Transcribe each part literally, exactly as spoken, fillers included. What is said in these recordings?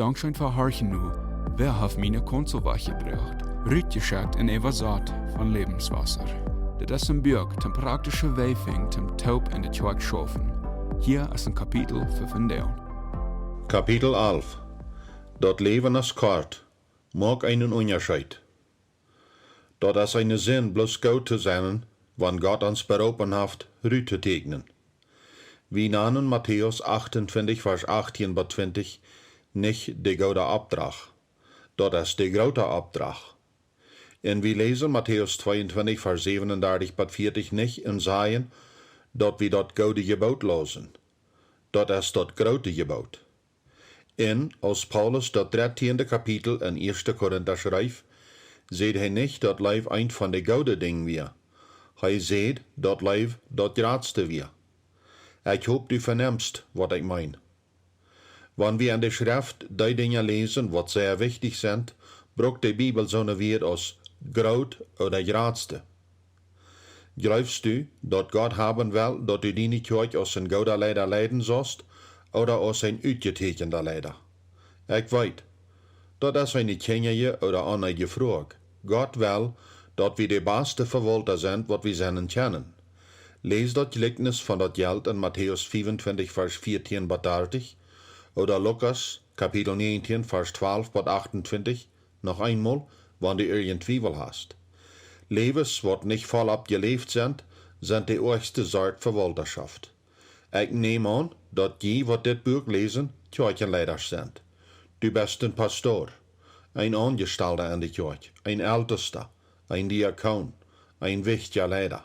Dankscheen fa horchen nu. Wäa haft miene Konsolwäa jebrocht? Rutjeschekjt un äwasat von Lebenswasser. Dit es een Buak toom praktische Wäaj finjen toom toop enne Kjoakj schaufen. Hia es een Kapitel fa vondoag. Kapitel alf. Daut Läwen es kort. Moak eenen Unjascheet. Daut es eene Sind, bloos goot to sennen, wan Gott ons beroopen haft, rut to tieekjnen. Wie nanen Matäus achtuntwintich, Varsch achtieen bat twintich, nich de goode Opdrach. Daut es de groote Opdrach. Un wie läsen Matäus tweeuntwintich, Varsch säwenundartich bat vieetich nich un sajen, daut wie daut goode Jeboot losen. Daut es daut groote Jeboot. Un aus Paulus daut dartieende Kapitel en ieeschte Korinta schreef, säd hee nich, daut Leew eent von de goode Dinja wia. Hee säd, daut Leew daut jratste wia. Ekj hop, du venemst, waut ekj meen. Wan wie en de Schreft dee Dinja läsen, waut sea wichtich sent, brukt de Bibel soone Wieed aus groot ooda jratste. Jleefst du, daut Gott haben well, daut du diene Kjoakj aus een gooda Leida leiden saust, ooda aus een utjetieekjenda Leida? Ekj weet, daut es eene kjinjaje ooda onneedje Froag. Gott well, daut wie de baste Vewaulta sent, waut wie sennen kjennen. Läs daut Jlikjnis von daut Jelt en Matäus fiefuntwintich, Varsch vieetien bat dartich, ooda Lukas, Kapitel näajentieen, Varsch twalf bat achtuntwintich, noch eemol, wan du irjent Twiewel hast. Läwes, waut nich voll opp jeläft sent, sent de oajchste Sort Vewaultaschoft. Ekj näm aun, daut jie, waut dit Buak läsen, Kjoakjenleidasch sent. Du best een Pastor, een Aunjestalda en de Kjoakj, een Eltesta, een Diakon, een wichtja Leida.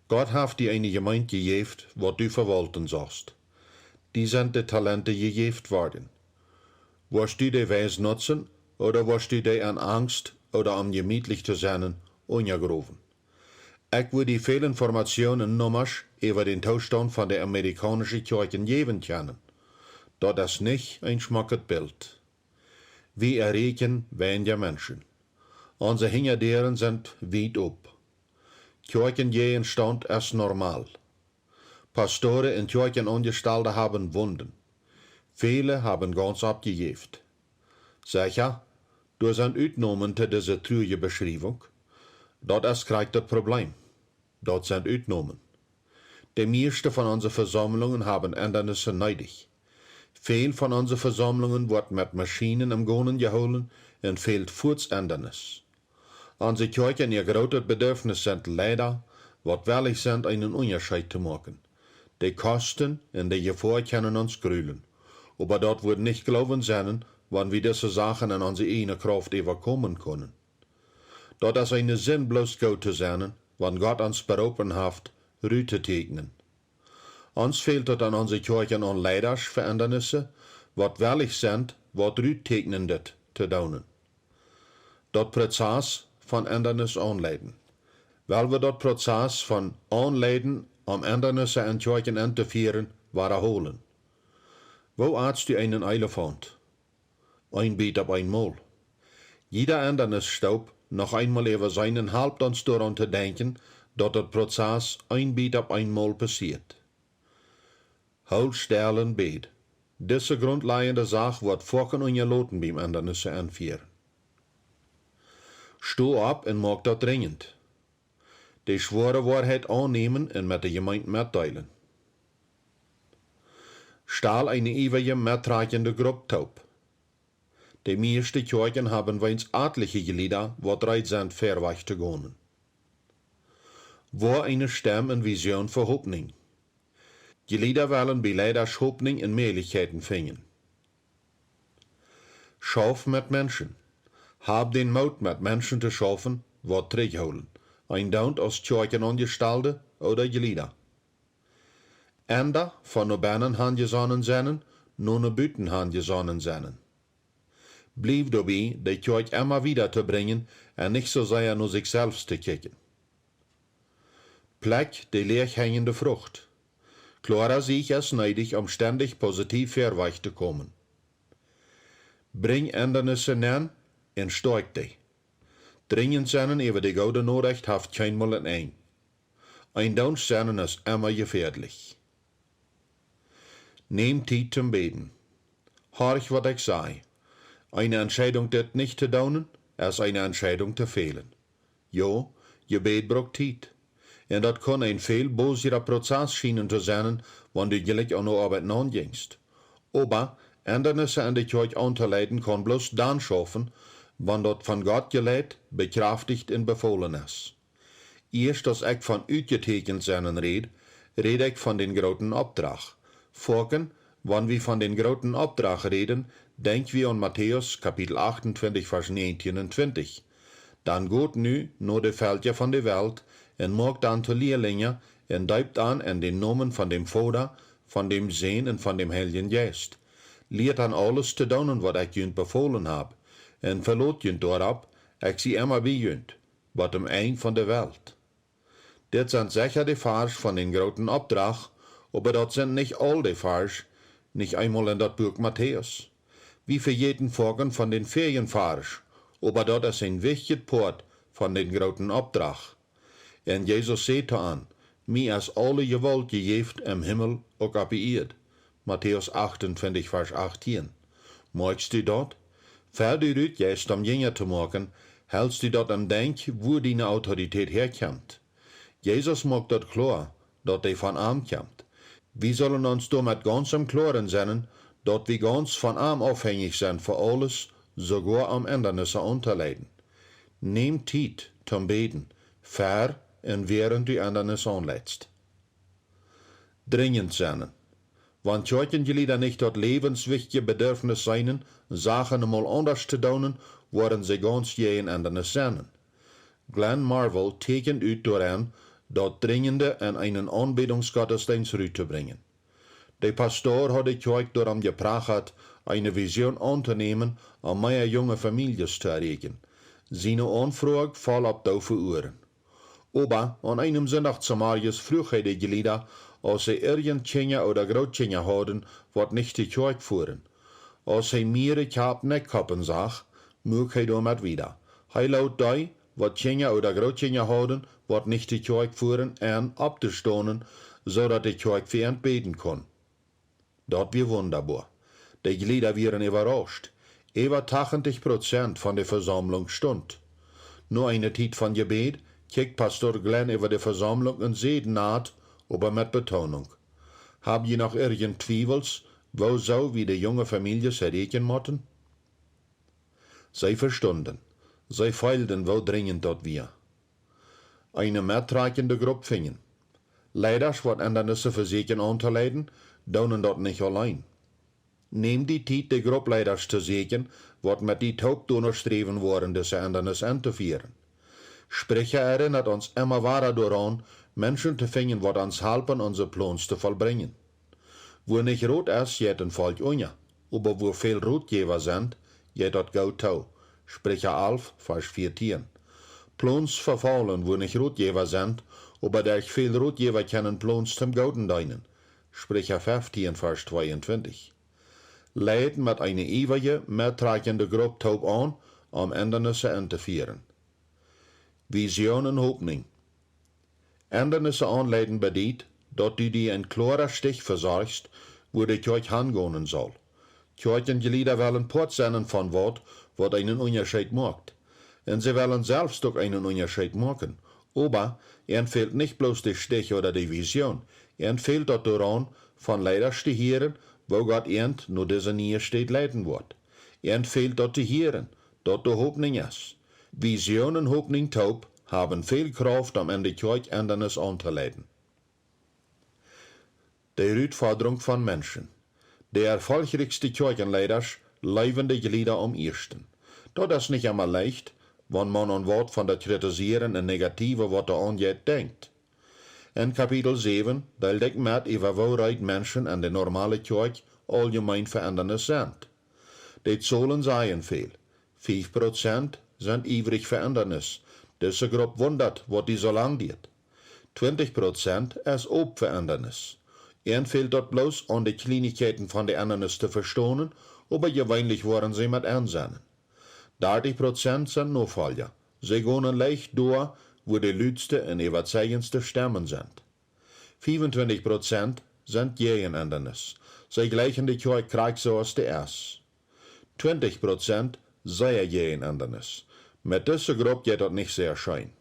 Gott haft die eene Jemeent jejäft, waut du vewaulten saust. Die sent de Talente jejäft worden. Woascht du dee weis nutzen, ooda woascht du dee en Angst ooda om jemietlich to sennen unjagrowen? Ekj wudd die väl Information un Nummasch äwa dän Toostaunt von de amerikaunische Kjoakjen jäwen kjennen. Daut es nich een schmocket Bilt. Wie erreichen weinja Menschen. Onse Hinjadäaren sent wiet op. Kjoakjenjäajenstaunt es normal. Pastoren un Kjoakjenaunjestalde haben Wunden. Väle haben gaunz oppjejäft. Secha, doa sent Utnomen to dise truaje Beschriewunk. Daut es krakjt daut Probleem. Daut sent Utnomen. De mieeschte von onse Vesaumlungen haben Endanisse needich. Väl von onse Vesaumlungen woat met Maschienen em Gonen jehoolen un fält fuaz Endanis. Onse Kjoakjen äa grootet Bedurfnis sent Leida, waut wellich sent, eenen Unjascheet to moaken. De Kosten un de Jefoa kjennen ons grulen, oba daut wudd nich Gloowen sennen, wan wie dise Sachen en onse ieejne Krauft äwakomen kunnen. Daut es eene Sind, bloos goot to sennen, wan Gott ons beroopen haft, rut to tieekjnen. Ons fält daut en onse Kjoakjen aun Leidasch fa Endanisse, waut wellich sent, waut Ruttieekjnendet to doonen. Daut Prozess von Endanis aunleiden. Well wie daut Prozess von aunleiden, om Endanisse en Kjoakjen entofieren, wadaholen. Woo atst du eenen Elefaunt? Een Biet opp eenmol. Jieda Endanisstaup noch eenmol äwaseenen halpt ons doaraun to denkjen, daut daut Prozess een Biet opp eenmol passieet. Hool stell un bäd. Dise grundlajende Sach woat foaken unjaloten biem Endanisse enfieren. Sto opp un moak daut drinjent. De schwoare Woarheit aunnämen un met de Jemeent metdeelen. Stal eene iewaje, mettrakjende Grupp toop. De mieeschte Kjoakjen haben weens atliche Jlieda, waut reed sent, verwoats to gonen. Woa eene Stemm un Vision fa Hopninj. Jlieda wellen bie Leidasch Hopninj un Mäajlichkjeiten finjen. Schauf met Menschen. Hab dän Moot, met Menschen to schaufen, waut trigjhoolen, eendoont aus Kjoakjenaunjestalde ooda Jlieda. Enda von no bennen hanjesonnen sennen, no no buten hanjesonnen sennen. Bliew doabie, de Kjoakj emma wieda to brinjen un nich soo sea no sikj selfst to kjikjen. Plekj de läajhenjende Frucht. Kloara Siech es needich, om stendich positiv verwoats to komen. Brinj Endanisse nenn un stoakj dee. Drinjent sennen äwa de goode Norecht haft kjeenmol een Enj. Eendoont sennen es emma jefäadlich. Näm Tiet toom bäden. Horch waut ekj saj. Eene Entscheidunk dit nich to doonen, es eene Entscheidunk to fälen. Jo, Jebäd brukt Tiet. Un daut kaun een väl bosjra Prozess schienen to sennen, wan du jlikj aun de Oabeit naunjinjst. Oba Endanissen en de Kjoakj auntoleiden kaun bloos dan schaufen, wan daut von Gott jeleit, bekjrafticht un befolen es. Ieescht aus ekj von utjetäkjent sennen räd, räd ekj von dän grooten Oppdrach. Foaken, wan wie von dän grooten Oppdrach räden, denkj wie aun Matäus Kapitel acht un twintich, Varsch näajentieen un twintich. Dan got nu no de Velkja von de Welt un moakt an to Lielinja un deept an en dän Nomen von däm Voda, von däm Sän un von däm Heiljen Jeist. Lieet an aules to doonen waut ekj junt befolen hab, un velot junt doaropp, ekj sie emma bie junt, bat toom Enj von de Welt. Dit sent secha de Varsch von dän grooten Oppdrach, oba daut sent nich aul de Varsch, nich eemol en daut Buak Matäus. Wie vejäten foaken von dän väajen Varsch, oba daut es een wichtjet Poat von dän grooten Oppdrach. Un Jesus säd to an: Mie es aule Jewault jejäft em Himmel uk opp de Ieed. Matäus acht un twintich, Varsch achtieen. Moakjst du daut? Ea du rutjeist om Jinja to moaken, helst du daut em Denkj, wua diene Autoritäit häakjemt? Jesus moakt daut kloa, daut dee von am kjemt. Wie sellen ons doamet gaunz em Kloaren sennen, daut wie gaunz von am aufhenjich sent fa aules, soogoa om Endanissen auntoleiden. Näm Tiet toom bäden, ea un wäarent du Endanissen aunleidst. Drinjent sennen. Wan Kjoakjenjlieda nich daut läwenswichtje Bedarfnis seenen, Sachen emol aundasch to doonen, woaren see gaunz jäajen Endanis sennen. Glenn Marvell tieekjent ut doaren, daut Drinjende en eenen Aunbädungsgottesdeenst rut to brinjen. De Pastor haud de Kjoakj doarom jeprachat, eene Vision auntonämen, om mea junge Famieljes to erreichen. Siene Aunfroag foll opp doofe Uaren. Oba aun eenem Sindach zemorjes fruach hee de Jlieda, aus see irjent Kjinja ooda Grootkjinja hauden, waut nich to Kjoakj fuaren. Aus hee miere Kjap-Nekjkoppen sach, muak hee doamet wieda. Hee lood dee, waut Kjinja ooda Grootkjinja hauden, waut nich to Kjoakj fuaren, en opptostonen, soo daut de Kjoakj fa an bäden kunn. Daut wia wundaboa. De Jlieda wieren äwarauscht. Äwa tachentich Prozent von de Vesaumlunk stunt. No eene Tiet von Jebäd kjikjt Pastor Glenn äwa de Vesaumlunk un säd nat, oba met Betoonunk: Hab jie noch irjent Twiewels, woosoo wie de junge Famieljes erreichen motten? See vestunden. See feelden, woo drinjent daut wia. Eene mettrakjende Grupp finjen. Leidasch, waut Endanisse vesieekjen auntoleiden, doonen daut nich auleen. Näm die Tiet, de Gruppleidasch to sieekjen, waut met die toop doano sträwen woaren, dise Endanis entofieren. Spricha erinnat ons emma wada doaraun, Menschen to finjen, waut ons halpen, onse Plons to vollbrinjen. Wua nich Rot es, jeit een Volkj unja, oba wua väl Rotjäwa sent, jeit daut goot too. Spricha alf, Varsch vieetieen. Plons vefaulen, wua nich Rotjäwa sent, oba derch väl Rotjäwa kjennen Plons toom Gooden deenen. Spricha feftieen, Varsch tweeuntwintich. Leid met eene iewaje, mettrakjende Grupp toop aun, om Endanisse entofieren. Vision un Hopninj. Endanisse aunleiden bediet, daut du die een kloara Stich vesorchst, wua de Kjoakj hangonen saul. Kjoakjenjlieda wellen Poat sennen von waut, waut eenen Unjascheet moakt. Un see wellen selfst uk eenen Unjascheet moaken. Oba an fält nich bloos de Stich ooda de Vision. An fält daut doaraun, von Leidasch to hieren, woo Gott an no dise niee Städ leiden woat. An fält daut to hieren, daut doa Hopninj es. Vision un Hopninj toop haben väl Krauft, om en de Kjoakj Endanis auntoleiden. De Rutfodrunk von Menschen. De erfolchrikjste Kjoakjenleidasch leewen de Jlieda aum ieeschten. Daut es nich emma leicht, wan maun aun waut von daut Kritisieren un Negatiewe, waut doa aunjeit, denkjt. En Kapitel säwen deeld ekj met äwa woo reed Menschen en de normale Kjoakj auljemeen fa Endanis sent. De Zolen sajen väl. Fief Prozent sent iewrich fa Endanis. Dise Grupp wundat, waut die soo lang diat. Twintich Prozent es op fa Endanis. An fält daut bloos aun de Kjlienichkjeiten von de Endanis to vestonen, oba jeweenlich woaren see met ensennen. Dartich Prozent sent Nofolja. See gonen leicht doa, wua de lutste un äwazeijenste Stemmen sent. Fiefuntwintich Prozent sent jäajen Endanis. See jleichen de Kjoakj krakjt soo aus dee es. Twintich Prozent sea jäajen Endanis. Met dise Grupp jeit daut nich sea scheen.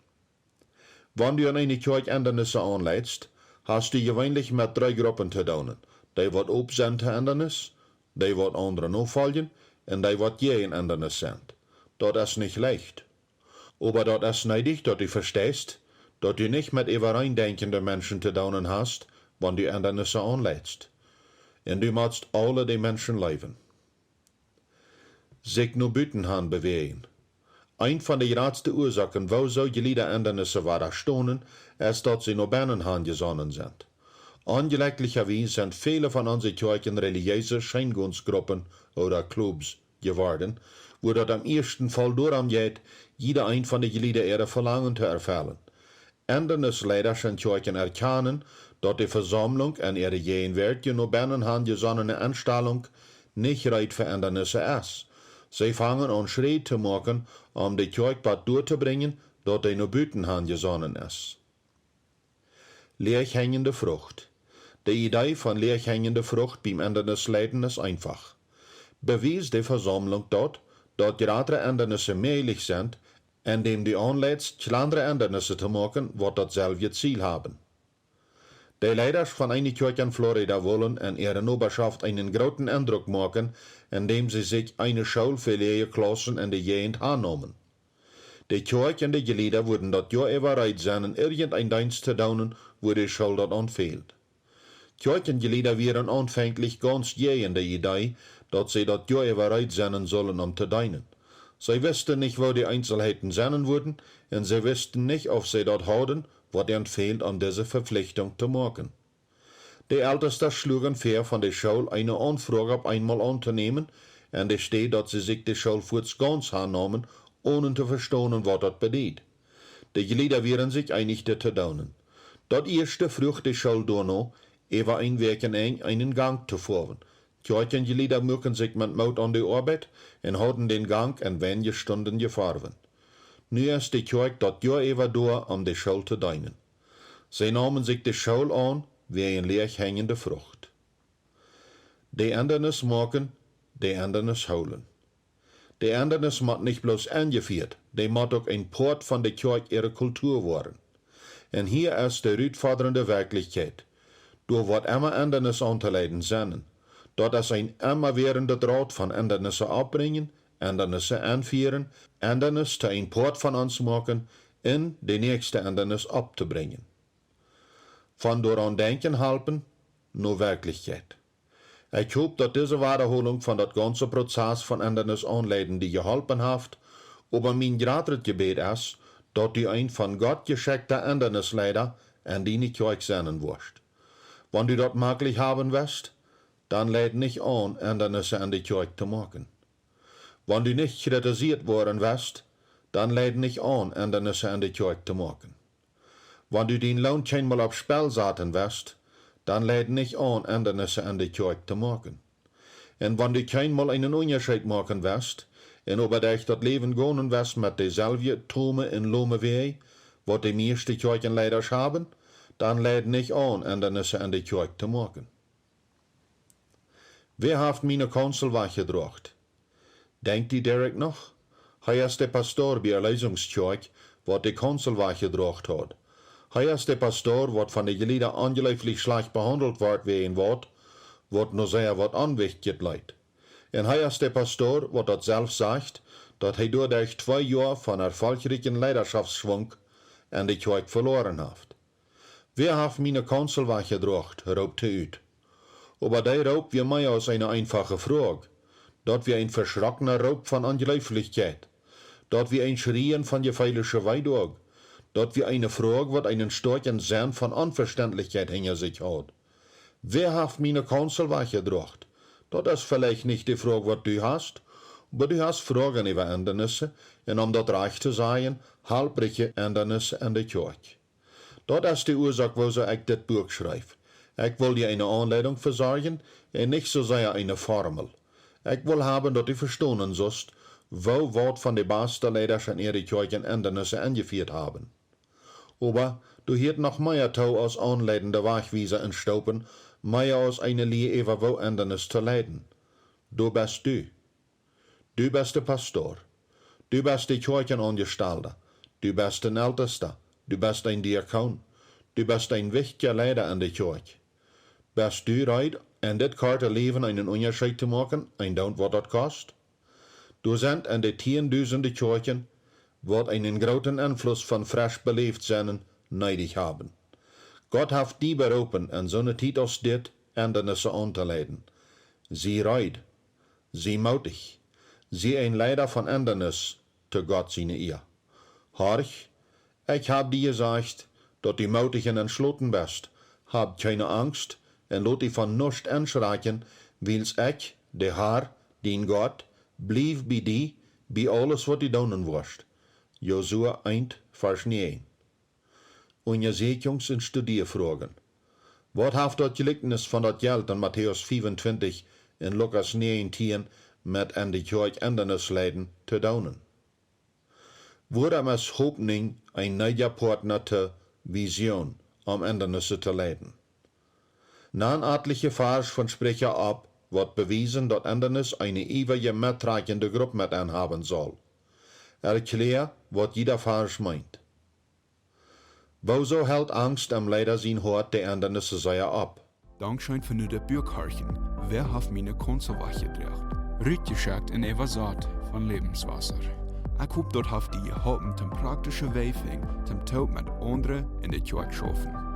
Wan du en eene Kjoakj Endanisse aunleitst, hast du jeweenlich met dree Gruppen to doonen: dee waut op sent to Endanis, dee waut aundre nofoljen, un dee waut jäajen Endanis sent. Daut es nich leicht. Oba daut es needich, daut du vesteist, daut du nich met äwareendeenkjende Menschen to doonen hast, wan du Endanisse aunleitst. Un du motst aule de Menschen leewen. Sikj no buten han bewäajen. Eent von de jratste Uasoaken, wuarom Jlieda Endanisse wadastonen, es, daut see no bennen han jesonnen sent. Onjlekjlichawies sent väle von onse Kjoakjen relijeese Scheengoonsgruppen ooda Klubs jeworden, wua daut em ieeschten Faul doarom jeit, jieda eent von de Jlieda äare Velangen to erfellen. Endanisleidasch en Kjoakjen erkjanen, daut de Vesaumlunk en äare Jäajenwäat no bennen han jesonnene Enstalunk nich reed fa Endanisse es. See fangen aun Schräd to moaken, om de Kjoakj bat doa to brinjen, daut dee no buten han jesonnen es. Läajhenjende Frucht. De Idee von läajhenjende Frucht biem Endanis leiden es eenfach. Bewies de Vesaumlunk daut, daut jratre Endanisse mäajlich sent, endäm du aunleitst, kjlandre Endanisse to moaken, waut daut selwje Ziel haben. De Leidasch von eene Kjoakj en Florida wullen en äare Nobaschoft eenen grooten Endruck moaken, endäm see sikj eene School fa läaje Klaussen en de Jäajent hannomen. De Kjoakj un de Jlieda wudden daut Joa äwa reed sennen, irjent een Deenst to doonen, wua de School daut aun fäld. Kjoakjenjlieda wieren aunfänkjlich gaunz jäajen de Idee, daut see daut Joa äwa reed sennen sullen, om to deenen. See wisten nich, woo de Eenselheiten sennen wudden, un see wisten nich, auf see daut hauden, waut an fäld, om dise Vepflichtunk to moaken. De Eltesta schluagen väa, von de School eene Aunfroag opp eenmol auntonämen, enne Städ daut see sikj de School fuaz gaunz hannomen, onen to vestonen, waut daut bediet. De Jlieda wieren sikj eenich, dit to doonen. Daut ieeschte fruach de School doano, äwa een Wäakjenenj eenen Gang to foawen. Kjoakjenjlieda muaken sikj met Moot aun de Oabeit un hauden dän Gang en weinje Stunden jefoawen. Nu es de Kjoakj daut Joa äwa doa, om de School to deenen. See neemen sikj de School aun, wäajen läajhenjende Frucht. De Endanis moaken, de Endanis hoolen. De Endanis mott nich bloos enjefieet, dee mott uk een Poat von de Kjoakj äare Kultua woaren. Un hia es de rutfodrende Werkjlichkjeit. Doa woat emma Endanis auntoleiden sennen. Daut es een emma wierendet Raut von Endanisse oppbrinjen, Endanisse enfieren, Endanis to een Poat von ons moaken un de näakjste Endanis opptobrinjen. Von doaraun denkjen halpen, no Werkjlichkjeit. Ekj hop, daut dise Wadaholunk von daut gaunze Prozess von Endanis aunleiden die jeholpen haft, oba mien jratret Jebäd es, daut du een von Gott jeschekjta Endanisleida en diene Kjoakj sennen woascht. Wan du daut mäajlich haben west, dan leid nich aun, Endanisse en de Kjoakj to moaken. Wan du nich kjritisieet woaren west, dan leid nich aun, Endanisse en de Kjoakj to moaken. Wan du dien Loon kjeenmol opp Spell saten west, dan leid nich aun, Endanisse en de Kjoakj to moaken. Un wan du kjeenmol eenen Unjascheet moaken west, un äwa derch daut Läwen gonen west met deselwje tome un lome Wäaj, waut de mieeschte Kjoakjenleidasch haben, dan leid nich aun, Endanisse en de Kjoakj to moaken. Wäa haft miene Kaunzel wajchjedroacht? Denkjt die Derek noch? Hee es de Pastor bie Erleesungskjoakj, waut de Kaunzel wajchjedroacht haud. Hee es de Pastor, waut von de Jlieda onjleeflich schlajcht behaundelt wort wäajen waut, waut no sea waut Onwichtjet leet. Un hee es de Pastor, waut daut selfst sajcht, daut hee doaderch twee Joa von erfolchrieekjen Leidaschoftsschwunk en de Kjoakj veloaren haft. Wäa haft miene Kaunzel wajchjedroacht? Roopt hee ut. Oba dee Roop wia mea aus eene eenfache Froag. Daut wia een veschrockna Roop von Onjleeflichkjeit. Daut wia een Schrieen von jefeelische Weedoag. Daut wia eene Froag, waut eenen stoakjen Senn von Onvestentlichkjeit hinja sikj haud. Wäa haft miene Kaunzel wajchjedroacht? Daut es veleicht nich de Froag, waut du hast, oba du hast Froagen äwa Endanisse, un om daut rajcht to sajen, halprikje Endanisse en de Kjoakj. Daut es de Uasoak, wuarom ekj dit Buak schreef. Ekj wull die eene Aunleidunk vesorjen un nich soo sea eene Formel. Ekj wull haben, daut du vestonen sust, woo waut von de baste Leidasch en äare Kjoakjen Endanisse enjefieet haben. Oba doa hieet noch mea too aus aunleidende Wajchwiesa un Stoopen, Mea aus eene Lia äwa woo Endanis to leiden. Du best du. Du best de Pastor. Du best de Kjoakjenaunjestalda. Du best een Eltesta. Du best een Diakon. Du best een wichtja Leida en de Kjoakj. Best du reed, en dit korte Läwen eenen Unjascheet to moaken, een Doont waut daut kost? Doa sent en de tiendusende Kjoakjen, waut eenen grooten Enfluss von fresch beläft sennen needich haben. Gott haft die beroopen, en soone Tiet aus dit Endanisse auntoleiden. Sie reed, sie mootich, sie een Leida von Endanis to Gott siene Ea. Horch, ekj hab die jesajcht, daut du mootich un entschloten best. Hab kjeene Angst un lot die von nuscht enschrakjen, wiels ekj, de Har, dien Gott, bliew bie die, bie aules waut du doonen woascht. Josua eent, Varsch näajen. Unjasieekjungs- un Studiefroagen. Waut haft daut Jlikjnis von daut Jelt en Matäus fiefuntwintich un Lukas näajentieen met en de Kjoakj Endanis leiden to doonen? Wuarom es Hopninj een needja Partna to Vision, om Endanisse to leiden? Nan atliche Varsch von Spricha opp, waut bewiesen, daut Endanis eene iewaje mettrakjende Grupp met en haben saul. Erkjläa, waut jieda Varsch meent. Woosoo helt Angst em Leida sien Hoat de Endanisse sea opp? Dankscheen fa nu daut Buak horchen. Wäa haft miene Kaunzel wajchjedroagen? Rutjeschekjt un äwasat von Lebenswasser. Ekj hop, daut haft die jeholpen, toom praktische Wäaj finjen, toom toop met aundre en de Kjoakj schaufen.